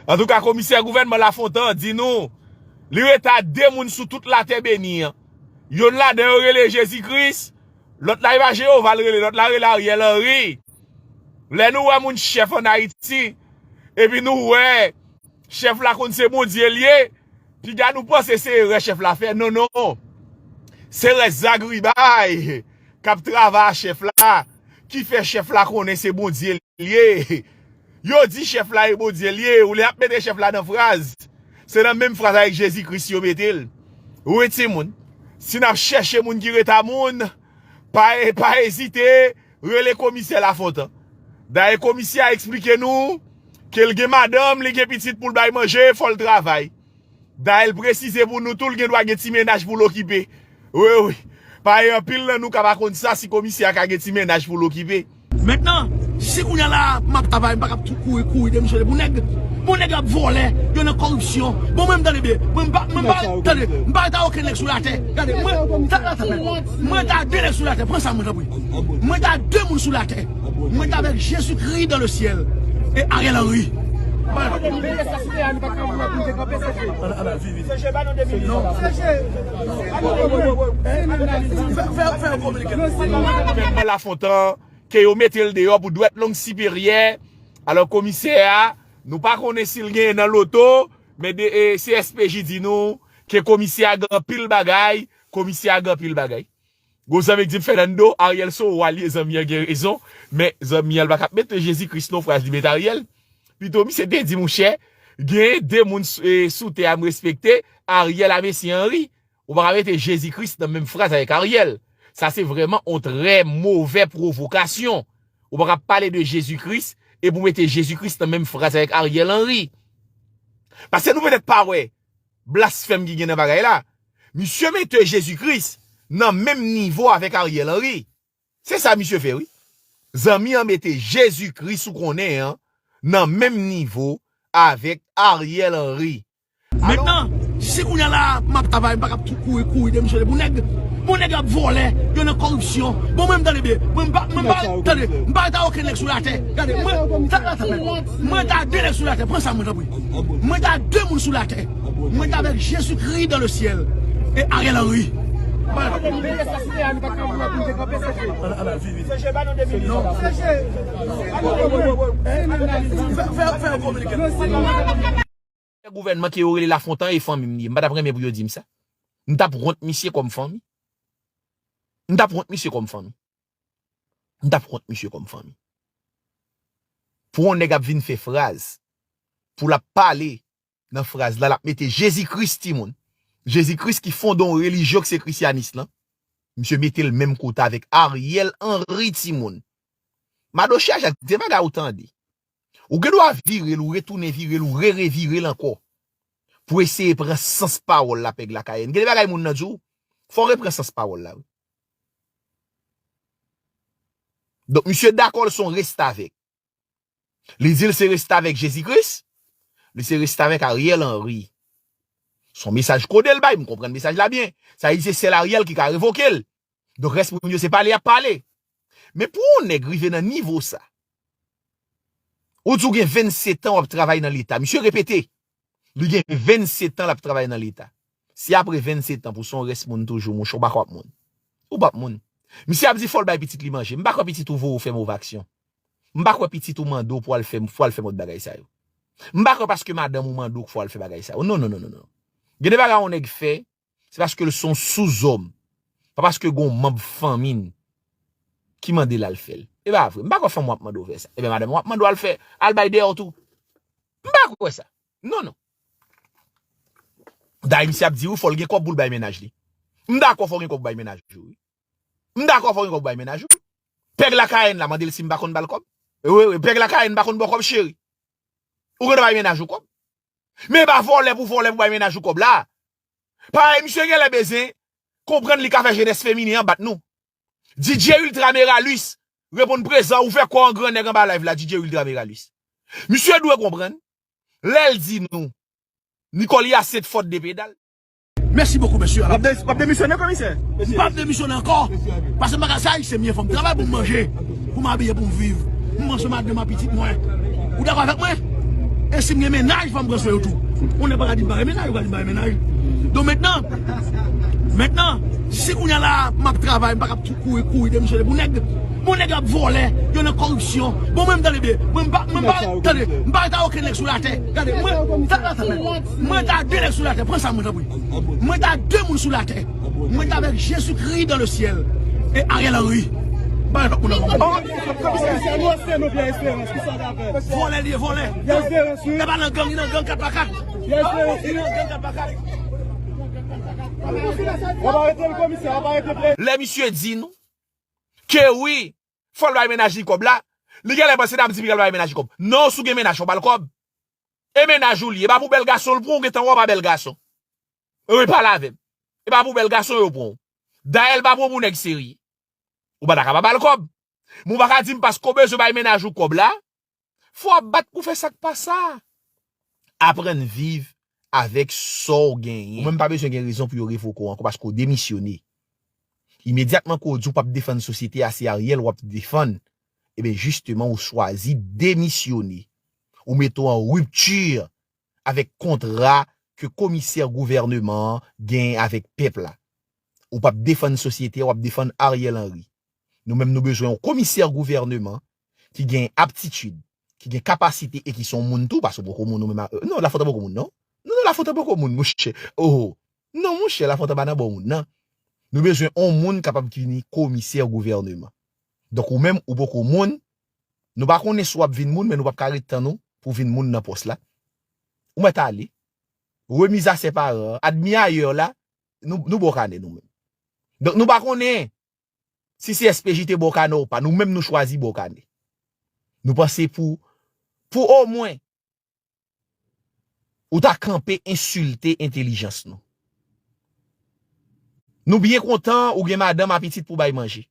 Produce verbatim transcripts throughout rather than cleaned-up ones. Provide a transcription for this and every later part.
Antouka, komisè gouvènman Lafontan di nou, li rete a de moun sou tout latè beni an. Yonn ladan yo rele Jezi Kris, lòt la e pa Jewova l rele, lòt la rele Ariel Henry. Lè nou wè moun chèf ann Ayiti, epi nou wè chèf la konn se Bondye l ye, piga nou panse se erè chèf la fè. Non, non. Se rès zagribay k ap travay a chèf la, ki fè chèf la konnen se Bondye l ye. Yo di chèf la e Bondye l ye, ou lè y ap mete chèf la nan fraz, se nan menm fraz avèk Jezi Kris yo mete l. Wi, timoun, si n ap chèche moun ki rete a moun, pa, pa ezite, rele komisè Lafontan. Dayè, komisè a eksplike nou ke l gen madanm, li gen pitit pou l bay manje, fò l travay. Dayè, l presize pou nou tou, l gen dwa gen ti mennaj pou l okipe. Wi, wi. Paske anpil nan nou ka pa konn sa, si komisè a ka gen ti mennaj pou l okipe. Mentnan, si kounye a la, m ap travay, m pa ka ap tou kouri, kouri demisyone pou nèg. Bon, nèg yo ap vòlè, yo nan kòripsyon. Bon, mwen, m tande byen. Mwen, m pa, mwen, m pa, tande, m pa rete a okenn nèg sou latè. Gade, mwen, ta, ta, ta, mwen rete a de nèg sou latè. Pran sa, mwen, tanpri. Mwen rete a de moun sou latè. Mwen rete avèk Jezikri dans le ciel. E Ariel Henry. Fè, fè, fè yon kominike. Lafontan, ke yo mete l deyò pou dwèt long siperyè. Alò, komisè a, nou pa konnen si l genyen nan loto, men de, e, C S P J di nou ke komisè a gen anpil bagay, komisè a gen anpil bagay. Gon zanmi k di m, Fernando, Ariel se w a l ye, zanmi an gen rezon, men zanmi an, l pa t ap mete Jezi Kris nan fraz, li mete Ariel. Pito misye te di, monchè, gen de moun s-, e, sou tè a m respekte, Ariel a mesye Henry. Ou pa ka mete Jezi Kris nan menm fraz avèk Ariel. Sa se vrèman yon trè movè pwovokasyon. Ou pa ka pale de Jezi Kris epi w mete Jezi Kris nan menm fraz avèk Ariel Henry. Paske nou petèt pa wè blasfèm ki gen nan bagay la. Misye mete Jezi Kris nan menm nivo avèk Ariel Henry. Se sa misye fè, wi. Zanmi an mete Jezi Kris ou konnen an nan menm nivo avèk Ariel Henry. Mentnan, si kounye a la, m ap travay, m pa ka ap tou kouri, kouri demisyone pou nèg. Bon, nèg yo ap vòlè, yo nan kòripsyon. Bon, mwen, m tande byen. Mwen, m pa, mwen, m pa, tande, m pa rete a okenn nèg sou latè. Gade, mwen, ta, ta, ta, mwen rete a de nèg sou latè. Pran sa, mwen, tanpri. Mwen rete a de moun sou latè. Mwen rete avèk Jezikri dans le ciel. E Ariel Henry. Fè, fè, fè yon kominike. Gouvènman ke yo rele Lafontan e fanmi m li ye. M pa t ap renmen pou yo di m sa. M t ap wont misye kòm fanmi. M t ap wont misye kòm fanmi. M t ap wont misye kòm fanmi. Pou yon nèg ap vin fè fraz, pou l ap pale nan fraz la, l ap mete Jezi Kris, timoun. Jezi Kris ki fonde yon relijyon ki se krisyanis lan. Misye mete l menm kote avèk Ariel Henry, timoun. Madoche a, Jacques, de bagay ou tande. Ou gen dwa vire l, ou retounen vire l, ou rerevire l ankò. Pou eseye pran sans pawòl la, Pèg Lakayèn. Gen de bagay moun nan di w, fò w repran sans pawòl la, wi. Donk, misye dakò l se yon restavèk. Li di l se restavèk Jezi Kris, li se restavèk Ariel Henry. Se yon mesaj kode l bay, m konprann mesaj la byen. Sa vle di se sèl Ariel ki ka revoke l. Donk, rès moun yo se pale y ap pale. Men pou yon nèg rive nan nivo sa, ou di w gen vennsetan w ap travay nan Leta. Misye repete, li gen vennsetan l ap travay nan Leta. Si apre vennsetan pou se yon rès moun toujou, monchè, ou pa kwè w ap moun. Ou p ap moun. Misye ap di fò l bay pitit li manje. M pa kwè pitit ou voye w fè move aksyon. M pa kwè pitit ou mande w pou al fè, pou al fè mòd bagay sa yo. M pa kwè paske madanm ou mande w k fò w al fè bagay sa yo. Non, non, non, non, non. Gen de bagay yon nèg fè, se paske l se yon souzòm. Pa paske gen yon manm fanmi n ki mande l al fè l. E pa vre. M pa kwè fanm w ap mande w fè sa. Ebyen, madanm w ap mande w al fè, al bay dèyè w tou. M pa kwè sa. Non, non. Dayè, misye ap di wi, fò l gen kòb pou l bay mennaj li. M dakò, fò w gen kòb pou bay mennaj ou, wi. M dakò, fò w gen kòb pou bay mennaj ou. Pèg Lakayèn la, mande l si m pa konn ba l kòb. Wi, wi, Pèg Lakayèn pa konn ba w kòb, cheri. Ou gen dwa bay mennaj ou kòb. Men e pa vòlè pou vòlè pou bay mennaj ou kòb la. Parèy misye genlè bezwen konprann li ka fè jenès feminen an bat nou. D J Ultra Meralis, reponn prezan, ou fè kò w an gran nèg anba live la, D J Ultra Meralis. Misye dwe konprann, lè l di nou, Nicole Hyacinthe fòt de pedal. Mèsi bokou, mesye. W ap de-, w ap demisyone, komisè? M p ap demisyone ankò. Paske m pa ka, se Ayisyen m ye, fò m travay pou m manje, pou m abiye, pou m viv. M manje madanm ak pitit mwen. Ou dakò avèk mwen? E si m gen mennaj, fò m pran swen yo tou. Yon nèg pa ka di m pa gen mennaj, ou ka di m pa gen mennaj. Donk mentnan, mentnan, si kounye a la, m ap travay, m pa ka ap tou kouri, kouri demisyone pou nèg. Bon, nèg yo ap vòlè, yo nan kòripsyon. Bon, mwen, m tande byen. Mwen, m pa, mwen, m pa, tande, m pa rete ak okenn nèg sou latè. Gade, mwen, sa, sa, sa, mwen rete ak de nèg sou latè. Pran sa, mwen, tanpri. Mwen rete ak de moun sou latè. Mwen rete avèk Jezikri dans le ciel. E Ariel Henry. M pa rete ak moun nan. Vòlè li ye, vòlè. E pa nan gang, li nan gang kat pa kat. Li nan gang kat pa kat. Lè misye di nou ke wi, fò l bay mennaj li kòb la, li genlè panse n ap di m li pral bay mennaj li kòb. Non, si w gen mennaj, fò w ba l kòb. E mennaj ou li ye. E pa pou bèl gason l pran w, gentan wè w pa bèl gason. Wi, pale avè m. E pa pou bèl gason yo pran w. Dayè, l pa pran w pou nèg serye. Ou pa ta ka pa ba l kòb. Men w pa ka di m paske w bezwen bay mennaj ou kòb la, fò w ap bat pou fè sa k pa sa. Aprann viv avèk sa w genyen. Ou menm pa bezwen gen rezon pou yo revoke w ankò paske w demisyone. Imedyatman ke w di w p ap defann sosyete a, se Ariel w ap defann, ebyen, jisteman, ou chwazi demisyone. Ou mete w an ripti avèk kontra ke komisè gouvèneman an gen avèk pèp la. Ou p ap defann sosyete a, w ap defann Ariel Henry. Nou menm, nou bezwen yon komisè gouvèneman ki gen aptitid, ki gen kapasite e ki se yon moun tou, paske poko moun ou menm a, non, Lafontan poko moun, non. Non, non, Lafontan poko moun, monchè. Oh, non, monchè, Lafontan pa nan bon moun, non. Nou bezwen yon moun kapab ki vini komisè gouvèneman. Donk, ou menm, ou poko moun. Nou pa konnen si w ap vin moun, men nou p ap ka ret tann ou pou w vin moun nan pòs la. Ou mèt ale. Remiz a sè paran an. Admi ayè la, nou, nou bòkane nou menm. Donk, nou pa konnen si C S P J te bòkane ou pa. Nou menm, nou chwazi bòkane. Nou panse pou, pou omwen, ou ta kanpe ensilte entelijans nou. Nou byen kontan ou gen madanm a pitit pou bay manje.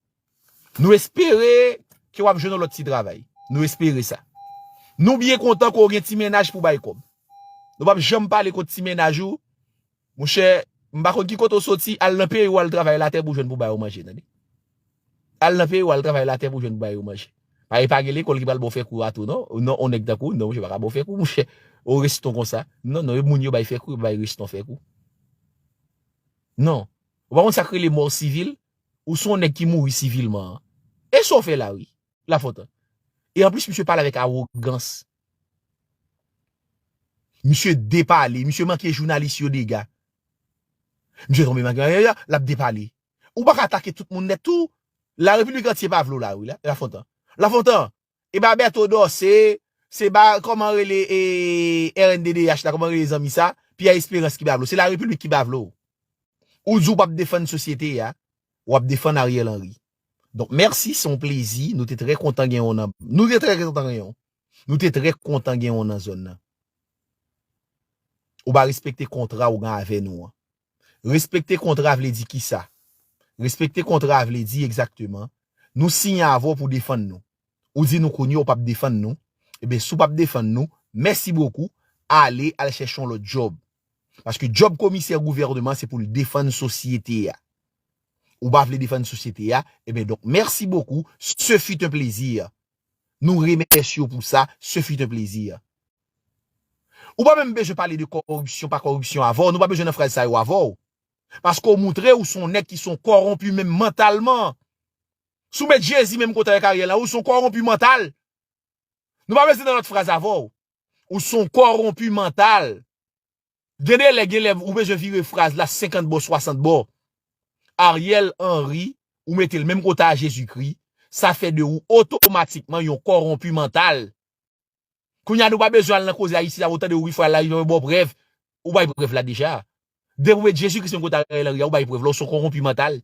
Nou espere ke w ap jwenn yon lòt ti travay. Nou espere sa. Nou byen kontan ke w gen ti mennaj pou bay kòb. Nou p ap janm pale kont ti mennaj ou. Monchè, m pa konn ki kote w soti, al nan peyi w al travay latè pou jwenn pou bay ou manje, tande. Al nan peyi w al travay latè pou jwenn pou bay ou manje. Pa, e pa gen lekòl ki pral ba w fè kou a tou, non. Non, yon nèg tankou w, non, monchè, pa ka ba w fè kou, monchè. Yon reston konsa. Non, non, e moun yo bay fè kou, yo pa bay reston fè kou. Non. Ou pa konn sa k rele mò sivil? Ou se yon nèg ki mouri sivilman an. E sa w fè la, wi, Lafontan? E anplis, misye pale avèk awogans. Misye depale, misye manke jounalis yo dega. Misye tonbe manke, l ap depale. Ou pa ka atake tout moun nèt tou. Larepiblik antye pa vle w la, wi, la, Lafontan. Lafontan, e ba Bertho Dorcé, se ba, kòman rele, e, R N D D H la, kòman rele zanmi sa? Pierre Espérance ki pa vle w. Se Larepiblik ki pa vle w. Ou di w p ap defann sosyete a, w ap defann Ariel Henry. Donk, mèsi, se yon plezi. Nou te trè kontan gen w nan, nou te trè kontan gen w. Nou te trè kontan gen w nan zòn nan. Ou pa respekte kontra ou gen avè nou an. Respekte kontra vle di kisa? Respekte kontra vle di egzakteman, nou siyen avè w pou defann nou. Ou di nou kounye a ou p ap defann nou. Ebyen, si w p ap defann nou, mèsi bokou, ale al chèche yon lòt djòb. Paske djòb komisè gouvèneman se pou l defann sosyete a. Ou pa vle defann sosyete a, ebyen, donk, mèsi bokou, ce fut un plaisir. Nou remèsye w pou sa, ce fut un plaisir. Ou pa menm bezwen pale de kòripsyon, pa kòripsyon avè w, nou pa bezwen nan fraz sa yo avè w. Paske w montre ou se yon nèg ki se yon kòwonpi menm mantalman. Si w met Jezi menm kote avèk Ariel la, ou se yon kòwonpi mantal. Nou pa bezwen nan lòt fraz avè w. Ou se yon kòwonpi mantal. Gen de lè, gen lè, ou bezwen vire fraz la senkant bò, swasant bò. Ariel Henry, ou mete l menm kote a Jezikri, sa fè de ou otomatikman yon kòwonpi mantal. Kounye a, nou pa bezwen al nan koze Ayiti la, ou tande ou ri fwa la, yo ba w prèv, ou bay prèv la deja. Depi ou met Jezikri menm kote a Ariel Henry a, ou bay prèv la, ou se yon kòwonpi mantal.